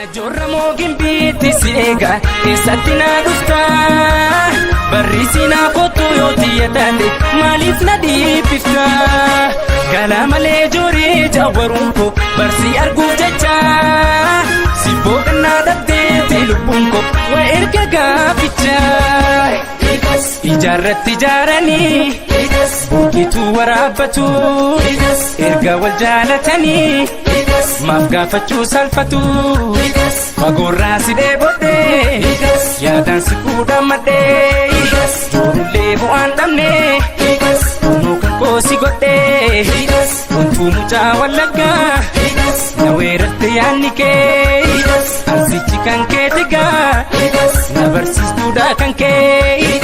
Najoorra moo gimbiitti si eega eessatti na dhufta? Barriisi naa kottu yoo xiyya taate maaliif na dhiibbifta? Galaa malee jooree jawwaruun koo barsii arguuf jecha si booqannaa dhabdeeti lubbuun koo waa erga gaaficha. Ijaarratti ijaaranii burqituu waraabbatu erga wal jaalatanii maaf gaafachuu salphatu fagoorraa si dheebodhee yaadaan si fuudhamadhee joorullee bu'aan dhabne kunoo kan koo si godhee wantuu mucaa wallaggaa na weerarte yaadni kee ansichi kan kee tigaa na barsiistuudha kan kee.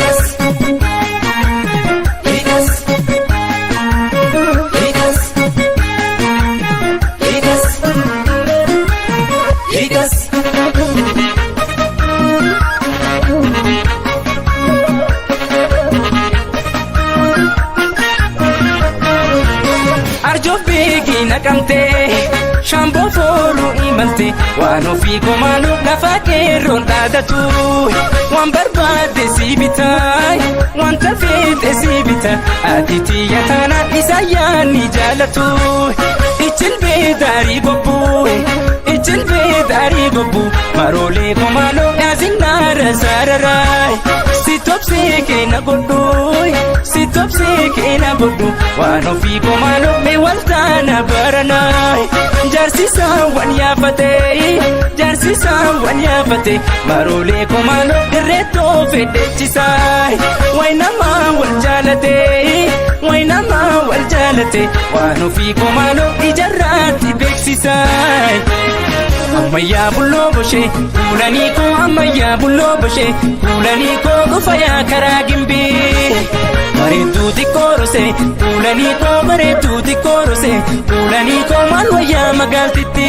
Arjoof beekii naqamtee shaamboo fooluu imalte waan ofii komaanuu lafa qeerroon dhaadatu waan barbaadde si bitaa wanta feete si bita ati tiyya taanaan isa yaanni jaalatu ichilbee daarii gobbuu ichilbee daarii gobbuu maroolee komaanuu yaasinnaara saararaa si tobsee keena godhu si tobsee keena godhu waan ofii komaanuu mee waltaana baranaa jaarsisaan wan yaafatee jaarsisaan wan yaafate maroolee komaanuu dirreettoo fedhechisaa way namaa wal jaalatee way namaa wal jaalate waan ofii komaanuu ijarraatti beeksisaa. Ammayyaa bulloo boshee kuulanii koo ammayyaa bulloo boshee kuulanii koo dhufa yaa karaa gimbii. Bareedduu xiqqoo rosee kuulanii koo bareedduu xiqqoo rosee kuulanii koo maal wayyaa magaaltitti.